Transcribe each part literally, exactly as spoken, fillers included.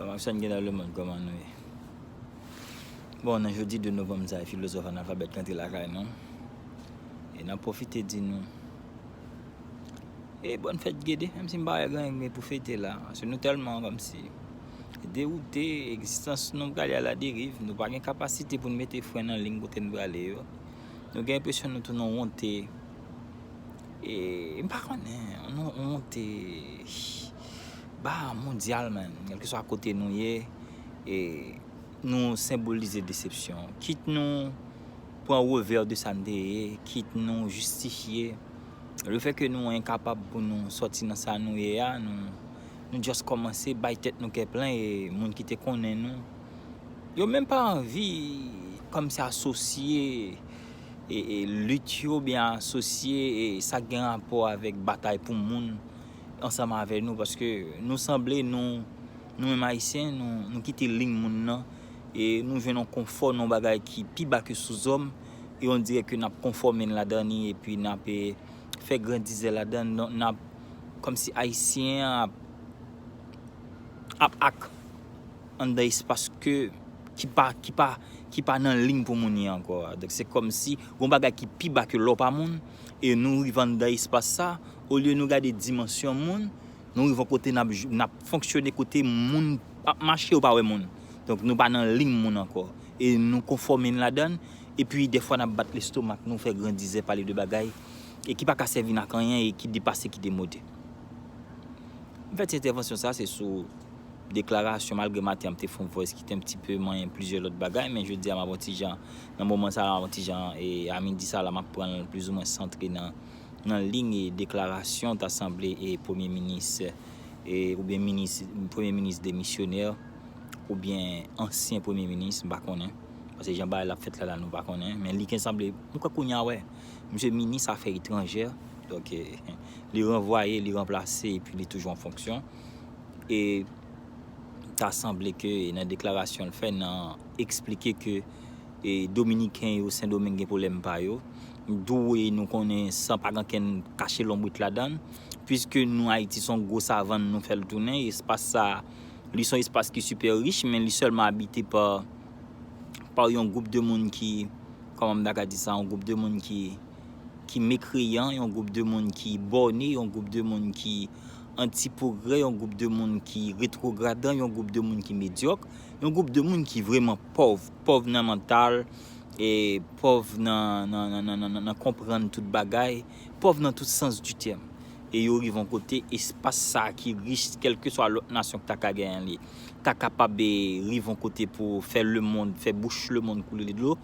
Bon, sa n gen nan lemonn, kòman nou ye? Bon, nan jodi de novanm sa, filozòf analfabèt kantre lakay nou. E n ap pwofite di nou, e bòn fèt Gede, menm si m pa wè gen anyen pou fete la. Paske nou tèlman kòmsi dewoute, egzistans nou prale a la deriv, nou pa gen kapasite pou n mete fren nan liy kote n prale yo. Nou gen enpresyon nou tou nan wonte. E m pa konnen, nou wonte ba mondyal, man. Kèlkeswa kote nou ye, e nou senbolize desepsyon. Kit nou pran revè de sa n te ye, kit nou jistifye. Lefètke nou enkapab pou nou sòti nan sa nou ye a, nou, nou just kòmanse bay tèt nou kè plen, e moun ki te konnen nou, yo menm pa anvi kòmsi asosye e, e lit yo, oubyen asosye e sa k gen rapò avèk batay pou moun ansanm avè nou, paske nou sanble, nou, nou menm Ayisyen, nou, nou kite liy moun nan, e nou jwenn yon konfò nan yon bagay ki pi ba ke souzòm, e on dirè ke n ap konfòme n ladan li, epi n ap, e, fè grandizè ladan, n ap, kòmsi Ayisyen an ap, ap ak anndan espas ke, ki pa, ki pa, ki pa nan liy pou moun ye ankò a. Donk, se kòmsi gon bagay ki pi ba ke lò pa moun, e nou rive anndan espas sa, olye nou gade dimansyon moun, nou rive yon kote n ap, n ap fonksyone kote moun ap mache, yo pa wè moun. Donk, nou pa nan liy moun ankò. E nou konfòme n ladan l, epi dèfwa n ap bat lestomak nou, fè grandizè, pale de bagay, e ki pa ka sèvi n ak anyen, e ki depase, ki demode. M fè ti entèvansyon sa, se sou deklarasyon, malgre maten an m te fè yon voice ki te yon ti pe manyen plizyè lòt bagay, men jodi a m ap yon ti jan, nan moman sa a, m ap yon ti jan, e a midi sa la, m ap pran l plizoumwen santre nan, nan liy deklarasyon ta sanble e premye minis, e, oubyen minis, premye minis demisyonè, oubyen ansyen premye minis, m pa konnen. Paske jan bagay la ap fèt la, la, nou pa konnen. Men li gen sanble, m kwè kounye a, wè, misye minis afè etranjè. Donk, e, li ranvwaye, li ranplase, epi li toujou an fonksyon. E ta sanble ke nan deklarasyon l fè, nan eksplike ke, e, Dominiken yo, Sendomeng gen pwoblèm pa yo. Dwe nou konnen san pa gen ankenn kache lonbrit ladan l. Piske nou, Ayiti se yon gwo savann, nou fè l tounen. Espas sa, li se yon espas ki sipè rich, men li sèlman abite pa, pa yon gwoup de moun ki, kòman m ta ka di sa, yon gwoup de moun ki, ki mekreyan, yon gwoup de moun ki bòne, yon gwoup de moun ki anti-pwogrè, yon gwoup de moun ki retwogradan, yon gwoup de moun ki medyòk, yon gwoup de moun ki vrèman pòv, pòv nan mantal, e pòv nan, nan, nan, nan, nan, nan, nan konprann tout bagay, pòv nan tout sans du terme. E yo rive yon kote, espas sa a ki rich, kèlkeswa lòt nasyon ki ta ka genyen li, ta kapab, e, rive yon kote pou fè lemonn, fè bouch lemonn koule dlo.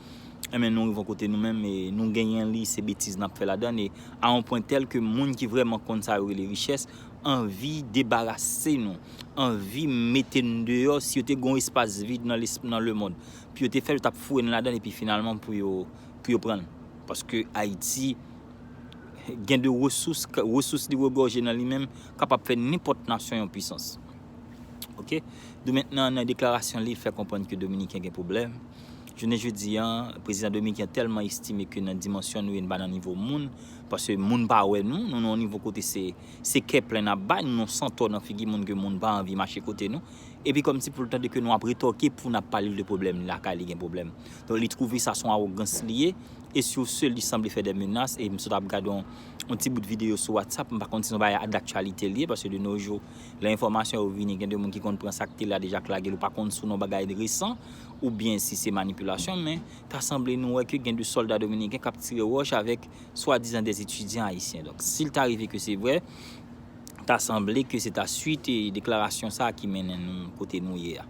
Enben, nou rive yon kote nou menm, e nou genyen li, se betiz n ap fè ladan l, e a yon pwen tèl ke moun ki vrèman konn sa yo rele richès, anvi debarase nou, anvi mete n deyò, si yo te gen yon espas vid nan lesp-, nan lemonn, pou yo te fè l, yo t ap foure n ladan l, epi finalman pou yo, pou yo pran l. Paske Ayiti gen de resous, resous li regòje nan li menm, kapab fè nenpòt nasyon yon pwisans. Oke? Domentnan, nan deklarasyon li, fè konprann ke Dominiken gen pwoblèm. Jounen jodi a, prezidan dominiken tèlman estime ke nan dimansyon nou ye, n pa nan nivo moun, paske moun pa wè nou, nou nan yon nivo kote se, se kè plen n ap bay, nou nan santò nan figi moun ke moun pa anvi mache kote nou. Epi kòmsi pou l tande ke nou ap retòke pou n ap pale l de pwoblèm, lakay li gen pwoblèm. Donk, li twouve sa se yon awogans li ye, e sou se, li sanble fè de menas, e m sot ap gade yon, yon ti bout videyo sou WhatsApp, m pa konn si se yon bagay daktyalite li ye, paske de nos jours, lè enfòmasyon yo vini, gen de moun ki konn pran sa k te la deja k lage l, ou pa konn si w nan yon bagay resan, oubyen si se manipilasyon, men ta sanble nou wè ke gen de sòlda dominiken k ap tire wòch avèk swadizan de etidyan ayisyen. Donk, si l ta rive ke se vrè, ta sanble ke se ta swit e deklarasyon sa a ki mennen nou kote nou ye a.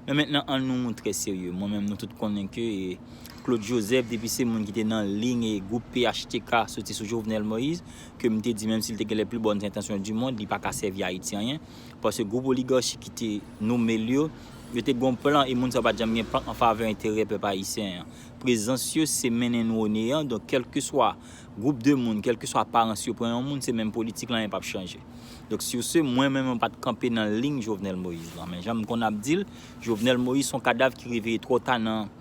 Men mentnan, an nou trè serye. Mwen menm, nou tout konnen ke, e, Claude Joseph, depi se moun ki te nan liy e gwoup P H T K soti sou Jovenel Moïse, ke m te di, menm si l te gen les plus bonnes intentions du monde, li pa ka sèvi Ayiti anyen. Paske gwoup oligachi ki te nome l yo, yo te gen yon plan, e moun sa yo pa t janm gen plan an favè enterè pèp ayisyen an. Prezans yo, se mennen nou o neyan. Donk, kèlkeswa gwoup de moun, kèlkeswa aparans yo pran yon moun, se menm politik la, anyen p ap chanje. Donk, sur ce, mwen menm, mwen pa t kanpe nan liy Jovenel Moïse lan. Men jan m konn ap di l, Jovenel Moïse se yon kadav ki reveye twò ta nan,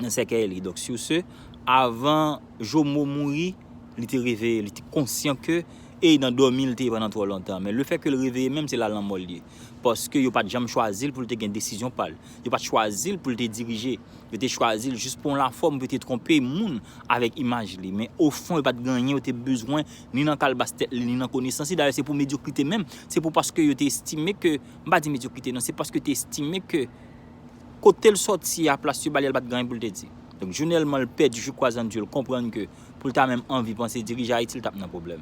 nan sèkèy li. Donk, sur ce, avan Jomo mouri, li te reveye, li te konsyan ke E nan dòmi l te ye pandan twò lontan. Men lefètke l reveye menm, se la lanmò l ye. Paske yo pa t janm chwazi l pou l te gen desizyon pa l. Yo pa t chwazi l pou l te dirije. Yo te chwazi l jis pou yon lafòm, pou yo te twonpe moun avèk imaj li. Men ofon, yo pa t gen anyen yo te bezwen, ni nan kalbas tèt li, ni nan konesans li. Dayè, se pou medyokrite menm. Se pou paske yo te estime ke, m pa di medyokrite, non, se paske yo te estime ke kote l sòti a, plas yo ba li a, l pa t gen anyen pou l te di. Donk, jounèlman, l pèdi, je crois en Dieu, l konprann ke pou l ta menm anvi panse dirije Ayiti, l t ap nan pwoblèm.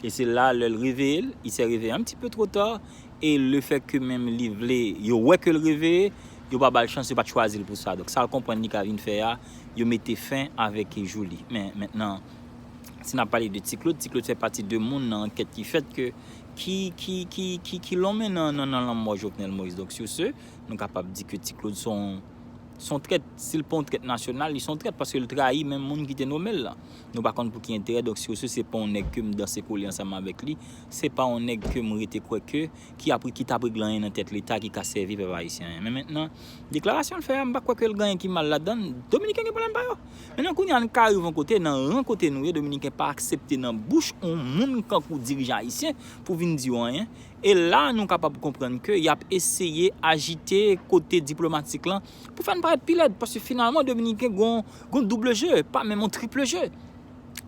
E se la, lè l reveye l, il s'est réveillé un petit peu trop tard, e lefètke menm li vle, yo wè ke l reveye, yo pa ba l chans, yo pa t chwazi l pou sa. Donk, sa l konprann li ka vin fè a, yo mete fen avèk jou li. Men, mentnan, si n ap pale de Ti Claude, Ti Claude fè pati de moun nan ankèt ki fèt ke, ki, ki, ki, ki, ki lonmen nan, nan, nan lanmò Jovenel Moïse. Donk, sur ce, nou kapab di ke Ti Claude se yon, se yon trèt. Si l pa yon trèt nasyonal, li se yon trèt paske l trayi menm moun ki te nome l lan. Nou pa konn pou ki enterè. Donk, sur ce, se pa yon nèg ke m danse kole ansanm avèk li. Se pa yon nèg ke m rete kwè ke, ki ap, ki t ap regle anyen nan tèt Leta ki ka sèvi pèp ayisyen anyen. Men mentnan, deklarasyon l fè a, m pa kwè ke l gen anyen ki mal ladan l. Dominiken gen pwoblèm pa yo. Mentnan, kounye a, n ka rive yon kote, nan ran kote nou ye, Dominiken pa aksepte nan bouch yon moun kankou dirijan ayisyen pou vin di yo anyen. E la, nou kapab konprann ke y ap eseye ajite kote diplomatik lan pou fè n parèt pi lèd. Paske finalman, Dominiken gon, gon double jeu, pa menm yon triple jeu.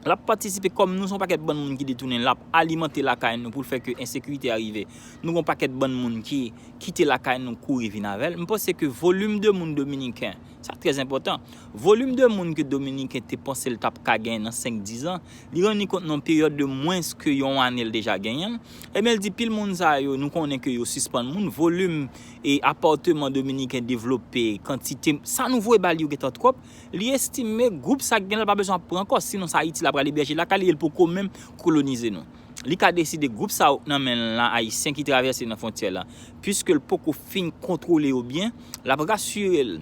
L ap patisipe kòm nou se yon pakèt bann moun ki detounen, l ap alimante lakay nou pou l fè ke ensekirite a rive. Nou gon pakèt bann moun ki kite lakay nou kouri vin avè l. M panse ke volim de moun dominiken, sa trè enpòtan, volim de moun ke dominiken te panse l t ap ka genyen nan senk, diz an, li rann li kont nan yon peryòd de mwens ke yon ane l deja genyen l. Ebyen, l di pil moun sa yo, nou konnen ke yo sispann moun, volim e apatman dominiken devlope, kantite sa nou voye ba li yo gentan twòp. Li estime gwoup sa k gen la pa bezwen ap pran ankò, sinon sa Ayiti la pral ebèje lakay li e l poko menm kolonize nou. Li ka deside gwoup sa yo k nan men l la, ayisyen ki travèse nan fwontyè la, piske l poko fin kontwole yo byen, l ap rasire l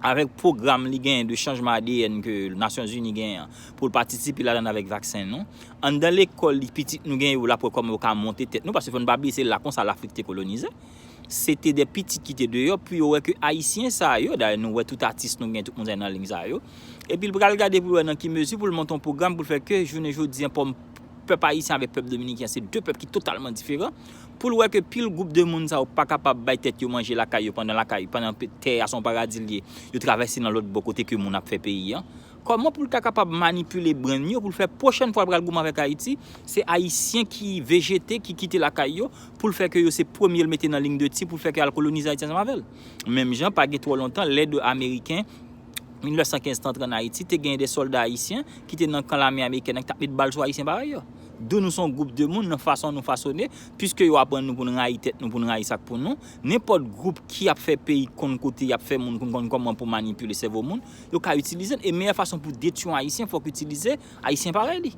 avèk pwogram li genyen de chanjman A D N ke Nasyonzini genyen an, pou l patisipe ladan avèk vaksen nou. Anndan lekòl li, pitit nou genyen yo, l ap wè kòman yo ka monte tèt nou, paske fò n pa bliye se la konsa Lafrik te kolonize. Se te de pitit ki te deyò, pou yo wè ke ayisyen sa yo, dayè nou wè tout atis nou gen, tout moun sa yo nan liy sa yo. Epi l pral gade pou l wè nan ki mezi pou l monte yon pwogram pou l fè ke jounen jodi an, pòm pèp ayisyen avèk pèp dominiken an, se de pèp ki totalman diferan. Pou l wè ke pil gwoup de moun sa yo pa kapab bay tèt yo manje lakay yo pandan lakay, pandan pe-, tè a se yon paradi l ye, yo travèse nan lòt bò kote ke moun ap fè peyi an. Kòman pou l ta kapab manipile brenn yo, pou l fè pwochèn fwa l pral goumen avèk Ayiti, se ayisyen ki vejete, ki kite lakay yo, pou l fè ke yo se premye l mete nan liy de ti, pou l fè ke al kolonize Ayiti ansanm avè l. Menm jan, pa gen twò lontan, lè de ameriken, mil nèf san kenz t antre ann Ayiti, te gen de sòlda ayisyen ki te nan kan lame amerikèn nan ki t ap met bal sou ayisyen parèy yo. Dou nou se yon gwoup de moun nan fason nou fasone, piske yo aprann nou pou n rayi tèt nou, pou n rayi sa k pou nou. Nenpòt gwoup ki ap fè peyi konn kote y ap fè moun konn, konn kòman pou manipile sèvo moun, yo ka itilize l. E meyè fason pou detwi yon ayisyen, fòk itilize ayisyen parèy li.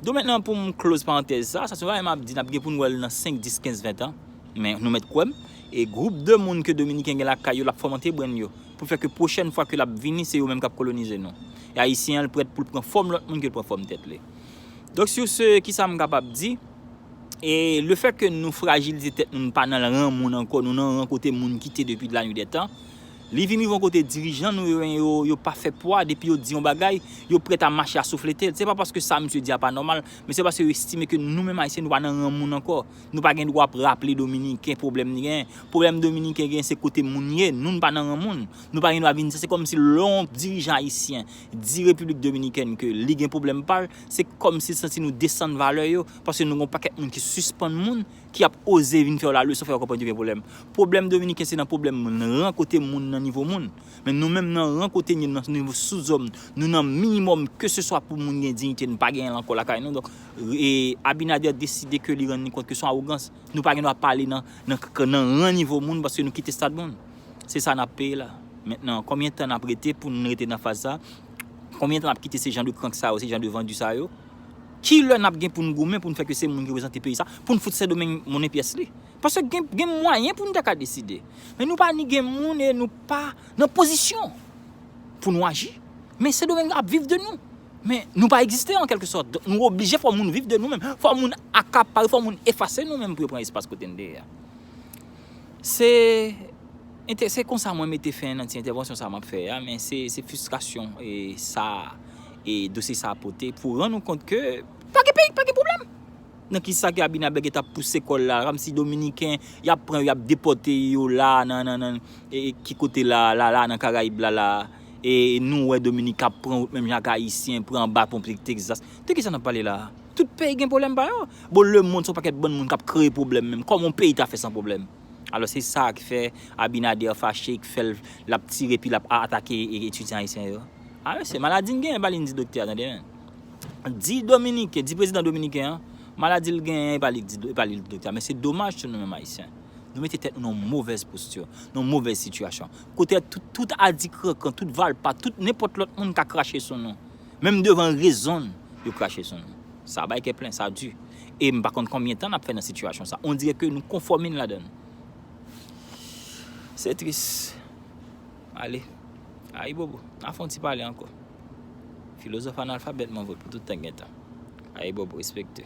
Donk mentnan pou m close parantèz sa, sa se yon bagay m ap di, n ap gen pou n wè l nan senk, dis, kenz, ven tan. Men nou mèt kwè m, e gwoup de moun ke dominiken gen lakay yo, l ap fòmante brenn yo, pou fè ke pwochèn fwa ke l ap vini, se yo menm k ap kolonize nou. E ayisyen an, l prèt pou l pran fòm lòt moun ke l pran fòm tèt li. Donk, sur ce, kisa m kapab di? E lefètke nou frajilize tèt nou, nou pa nan ran moun ankò, nou nan ran kote moun kite depi de la nuit des temps. Li vin rive yon kote dirijan nou yo, yo, yo pa fè pwa, depi yo di yon bagay, yo prèt a mache a souflete l. Se pa paske sa misye di a pa nòmal, men se paske yo estime ke nou menm ayisyen, nou pa nan ran moun ankò. Nou pa gen dwa ap raple dominiken pwoblèm li genyen. Pwoblèm dominiken genyen se kote moun ye, nou, nou pa nan ran moun. Nou pa gen dwa vin di sa, se kòmsi lè yon dirijan ayisyen di Repiblik Dominikèn ke li gen pwoblèm pa l, se kòmsi l santi nou desann valè yo, paske nou gen yon pakèt moun ki sispann moun, ki ap oze vin fè w laleson, fè w konprann yo gen pwoblèm. Pwoblèm dominiken se nan pwoblèm moun, ran kote moun nan nivo moun. Men nou menm nan ran kote n ye nan nivo souzòm, nou nan minimòm keseswa pou moun gen diyite, nou pa genyen l ankò lakay nou. Donk, e, Abinader deside ke li rann li kont ke se yon awogans. Nou pa gen dwa pale nan, nan, nan ran nivo moun paske nou kite stad moun. Se sa n ap peye la. Mentnan, konbyen tan n ap rete pou n rete nan faz sa? Konbyen tan n ap kite se jan de krank sa yo, se jan de vandi sa yo? Kilè n ap gen pou n goumen pou n fè ke se moun ki reprezante peyi sa, pou n fout Sendomeng monnen pyès li? Paske gen, gen mwayen pou n ta ka deside. Men nou pa ni gen moun e nou pa nan pozisyon pou nou aji. Men Sendomeng ap viv de nou. Men nou pa egziste an kèlke sòt. Donk nou oblije fò moun viv de nou menm. Fò moun akapare, fò moun efase nou menm pou yo pran espas kote n te ye a. Se, ente-, se konsa mwen mete fen nan ti entèvansyon sa m ap fè a, men se, se fristrasyon e sa, e dosye sa pote pou rann nou kont ke pa gen peyi, pa gen pwoblèm. Nan kisa ke Abinader gentan ap pouse kò l la, kòmsi Dominiken, y ap pran yo, y ap depòte yo la, nan, nan, nan, e, e, ki kote la, la, la, nan Karayib la, la, e nou wè Dominik ap pran wout menm jan ak Ayisyen, pran anba pon Texas. De kisa n ap pale la? Tout peyi gen pwoblèm pa yo. Bon, lemonn se yon pakèt bann moun k ap kreye pwoblèm menm. Kòman yon peyi ta fè san pwoblèm? Alò, se sa k fè Abinader fache, k fè l, l ap tire, pi l ap a-, atake e-, etidyan ayisyen yo. A, mesye, maladi n genyen, pa li n di doktè a, tande, men. Di Dominiken, di prezidan dominiken an, maladi l genyen, e pa li k di, e pa li l di doktè a. Men se domaj tou nou menm Ayisyen. Nou mete tèt nou nan yon movèz posti, nan yon movèz sitiyasyon. Kote tout, tout adikrankan, tout valpa, tout nenpòt lòt moun ka krache sou nou. Menm devan rezon n, yo krache sou nou. Sa bay kè plen, sa di. E m pa konn konbyen tan n ap fè nan sitiyasyon sa. On dirè ke nou konfòme n ladan l. Se tris. Ale. Ayibobo. N a fè yon ti pale ankò. Filozòf analfabèt, mwen vre pou tout tan gen tan. Ayibobo, respekte.